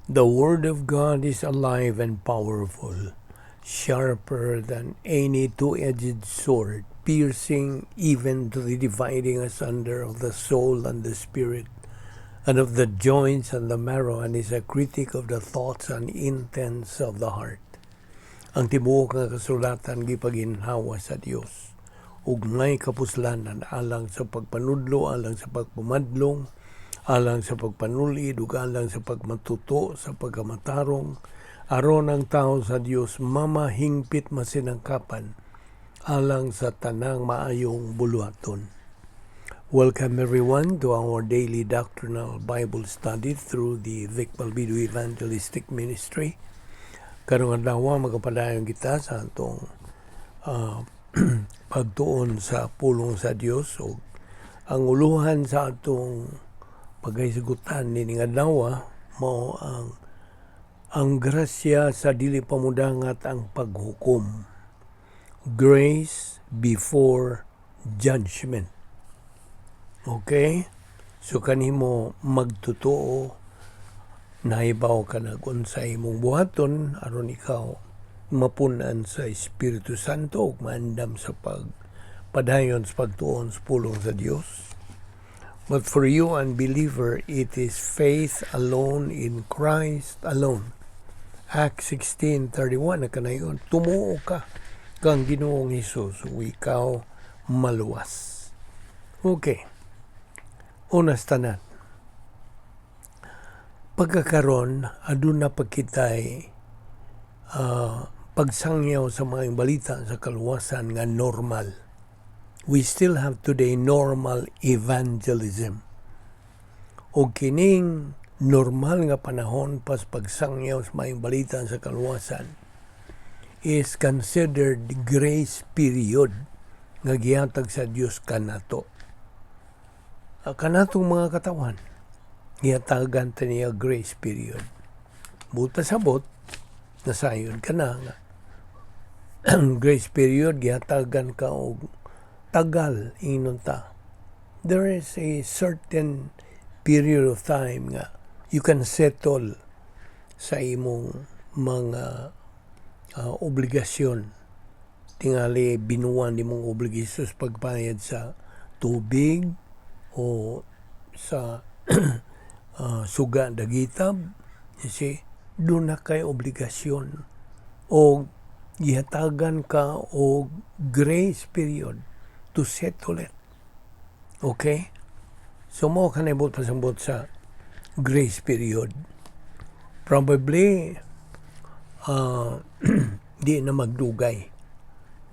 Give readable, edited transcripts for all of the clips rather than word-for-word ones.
The Word of God is alive and powerful, sharper than any two-edged sword, piercing even to the dividing asunder of the soul and the spirit, and of the joints and the marrow, and is a critic of the thoughts and intents of the heart. Ang tibuok nga kasulatan gipaginhawa sa Dios ug may kapuslanan alang sa pagpanudlo, alang sa pagpamadlong, alang sa pagpanulid ug alang sa pagmatuto sa pagkamatarong, aron ang tao sa Dios mamahingpit masinangkapan alang sa tanang maayong buluhaton. Welcome, everyone, to our daily doctrinal Bible study through the Vic Balbido Evangelistic Ministry. Karong adlaw, magapadayon kita sa atong pagtuon sa pulong sa Dios, ug ang uluhan sa atong paghisgutan nining adlaw mao ang grasya sa dili pa modangat ang paghukom. Grace before judgment. Okay? So kanimo magtotoo, nahibaw ka na kung sa imong buhaton aron ikaw mapun-an sa Espiritu Santo ug maandam sa pagpadayon sa pagtuon sa pulong sa Dios. But for you, unbeliever, it is faith alone in Christ alone. Acts 16:31 na kanayon, tumuo ka kang Ginoong Hesus ug ikaw maluwas. Okay. Unas tanan. Pagkakaron, aduna pa kitay pagsangyaw sa mga balita sa kaluwasan nga normal. We still have today normal evangelism. O kining normal nga panahon pas pagsangyaw sa maayong balita sa kaluwasan is considered grace period nga gihatag sa Dios kanato. Kanatong mga katawan, gihatagan ta niya grace period. Buot pasabot, nasayon ka na nga grace period gihatagan ka og tagal, ingnon ta. There is a certain period of time nga you can settle sa imong mga obligasyon. Tingali binuan nimong obligasyon sa pagbayad sa tubig o sa suga dagitab, you see, duna kay obligasyon o gihatagan ka og grace period to settle it. Okay? So mao kanay buot pasambot sa grace period. Probably di na magdugay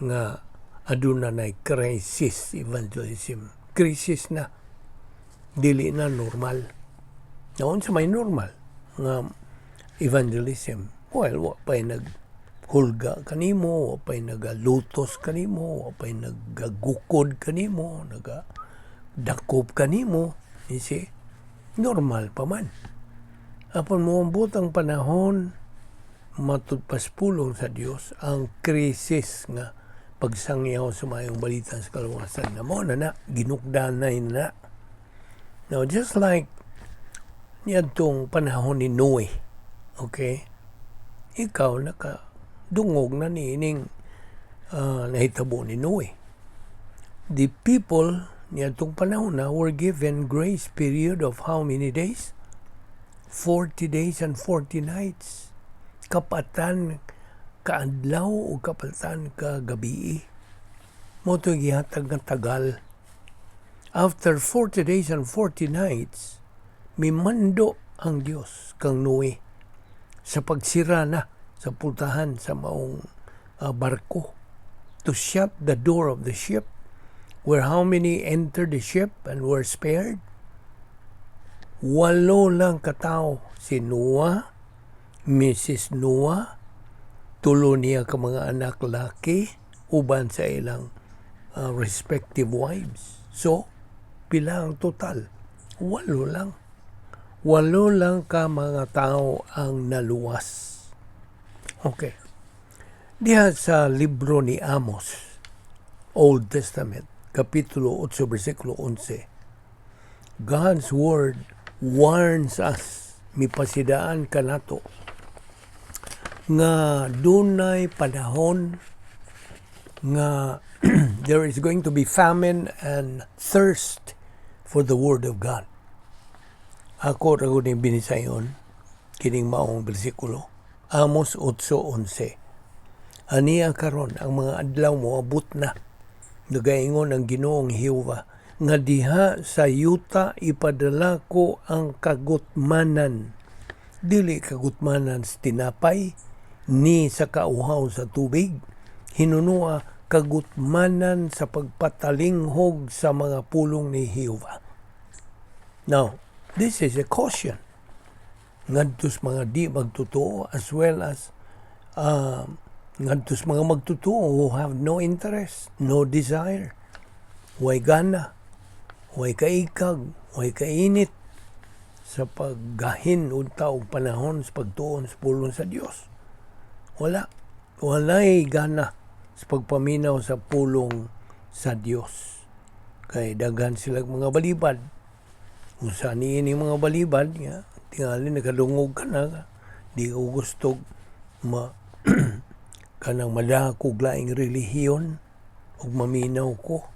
nga aduna na crisis evangelism. Crisis na. Dili na normal. Naon sa may normal nga evangelism? Well, wa pa'y naghulga kanimo, wa pa'y nagalutos kanimo, wa pa'y nagagukod kanimo, nagadakop kanimo. You see? Normal pa man. Apan moabot ang panahon, matud pas pulong sa Dios, ang krisis nga pagsangyaw sa maayong balita sa kaluwasan na mo na na ginukdanay na. Now, just like niadtong panahon ni Noe, okay? Ikaw naka dungog na niining nahitabo ni Noe. The people niadtong panahon na were given grace period of how many days? 40 days and 40 nights. Kapatan kaadlaw o kapatan ka gabi. Mao to gihatag nga tagal. After 40 days and 40 nights, mimando ang Dios kang Noe sa pagsira na sa pultahan sa maong barko, to shut the door of the ship, where how many entered the ship and were spared? Walo lang katao: si Noah, Mrs. Noah, tulo niya ka mga anak laki uban sa ilang respective wives. So, pila ang total? Walo lang. Walo lang ka mga tao ang naluwas. Okay. Diha sa libro ni Amos, Old Testament, Kapitulo 8, versikulo 11, God's Word warns us Mipasidaan kanato nga dunay panahon nga there is going to be famine and thirst for the word of God. Ako ra gud ning binisayon kining maong bersikulo. Amos 8:11. "Ania karon ang mga adlaw moabot na, nagaingon ang Ginoong Jehova, nga diha sa yuta ipadala ko ang kagutmanan, dili kagutmanan sa tinapay ni sa kauhaw sa tubig, hinunua kagutmanan sa pagpatalinghog sa mga pulong ni Jehova." Now, this is a caution ngadto sa mga di magtotoo as well as ngadto sa mga magtotoo who have no interest, no desire, way gana, way kaikag, way kainit sa paggahin unta og panahon sa pagtuon sa pulong sa Dios. Wala. Walay gana sa pagpaminaw sa pulong sa Dios. Kay daghan sila mga balibad. Kung saan niini mga balibad, nga, tingali nakadungog ka na, di ko gusto ma kanang madakog laing relihiyon ug maminaw ko.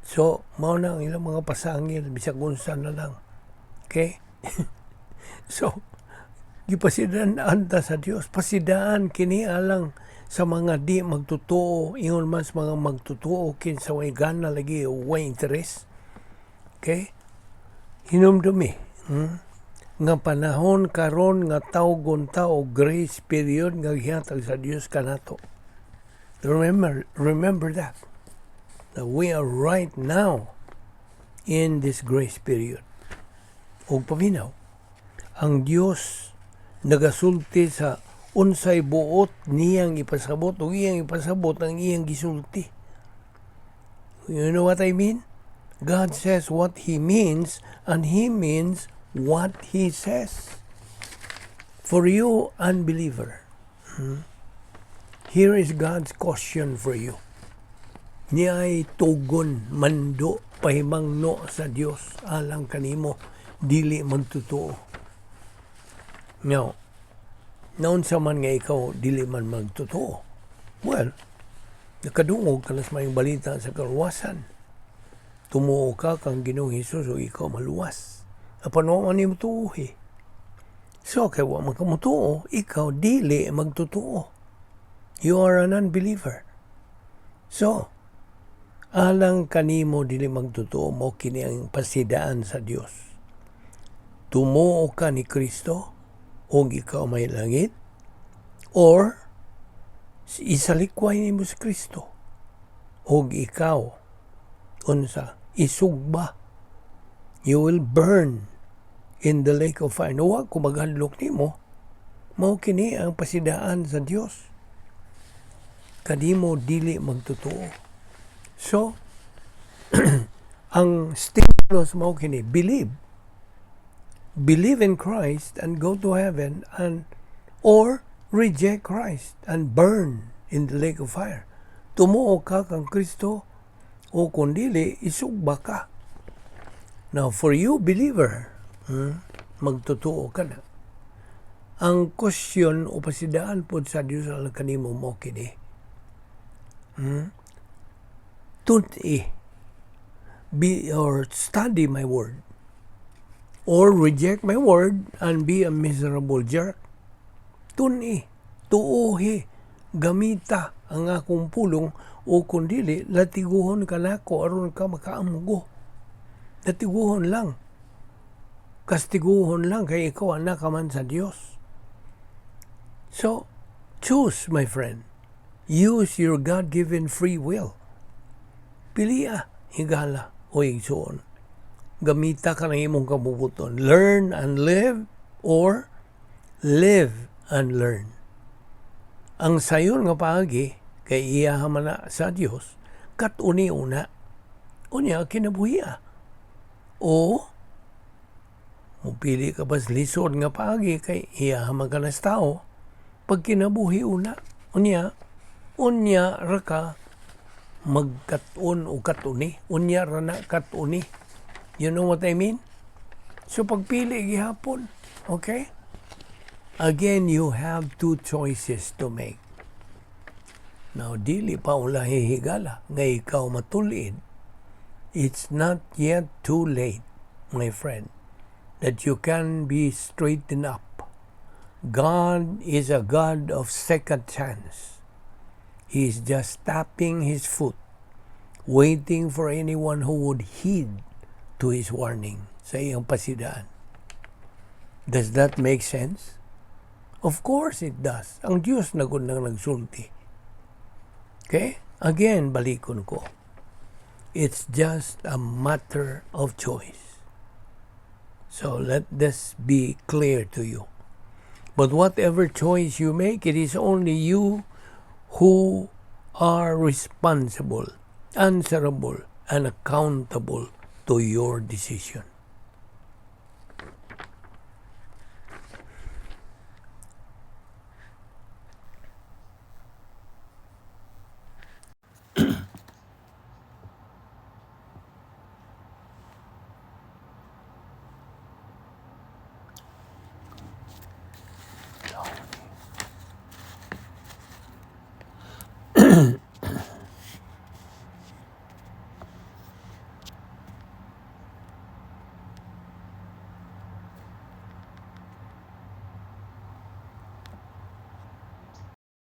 So, mao na ang ilang mga pasangil, bisag unsa na lang. Okay? So, gipasidaan ta sa Dios. Pasidaan kini alang sa mga di magtotoo, ingon man sa mga magtotoo kinsa way gana lagi o way interest. Okay? Hinumdumi, Nga panahon karon nga tawgon ta og grace period nga gihatag sa Dios kanato. Remember that. That we are right now in this grace period. Og paminaw, ang Dios nagasulti sa unsay buot niyang ipasabot ug iyang ipasabot ang iyang gisulti. You know what I mean? God says what He means and He means what He says. For you, unbeliever, here is God's caution for you. Niay tugon, mando, pahimangno sa Dios alang kanimo dili magtotoo. Now, naunsa man nga ikaw dili man magtotoo? Well, nakadungog ka na sa maayong balita sa kaluwasan. Tumuo ka kang Ginoong Hesus o ikaw maluwas. Apan wa man nimo tuohi. So, kay wa man ka motuo, ikaw dili magtotoo. You are an unbeliever. So, alang kanimo dili magtotoo, mo kini ang pasidaan sa Dios. Tumuo ka ni Kristo ug ikaw may langit or isalikway nimo si Kristo ug ikaw unsa, isugba, you will burn in the lake of fire. No, wa ko maghadlok nimo. Mao kini ang pasidaan sa Dios kanimo dili magtotoo. So, ang stimulus mao kini: believe. Believe in Christ and go to heaven and or reject Christ and burn in the lake of fire. Tumuo ka kang Kristo o kung dili, isugba ka. Now, for you believer, magtotoo ka na. Ang question o pasidaan pod sa Dios alang kanimo mo kini. Tun-i be or study my word or reject my word and be a miserable jerk. Tun-i, tuohi, gamita ang akong pulong o kung dili, latiguhon ka nako aron ka makaamgo. Latiguhon lang. Kastiguhon lang kay ikaw anak ka man sa Dios. So, choose, my friend. Use your God-given free will. Pilia, higala o igsuon. Gamita ka ng imong kabubut-on. Learn and live or live and learn. Ang sayon nga paagi kay iya man na sa Dios kat-uni una, unya kinabuhia. O mupili ka ba sa lisod nga paagi kay iya man ka na sa tao, pagkinabuhi una, unya unya ra ka magkat-on o kat-uni, unya ra na kat-uni. You know what I mean? So pagpili gihapon. Okay? Again, you have two choices to make. Now, dili pa ulahi higala nga ikaw matulid. It's not yet too late, my friend, that you can be straightened up. God is a God of second chance. He is just tapping His foot, waiting for anyone who would heed to His warning sa iyang pasidaan. Does that make sense? Of course it does. Ang Diyos na gud nang nagsulti. Okay? Again, balikon ko. It's just a matter of choice. So let this be clear to you. But whatever choice you make, it is only you who are responsible, answerable, and accountable to your decision.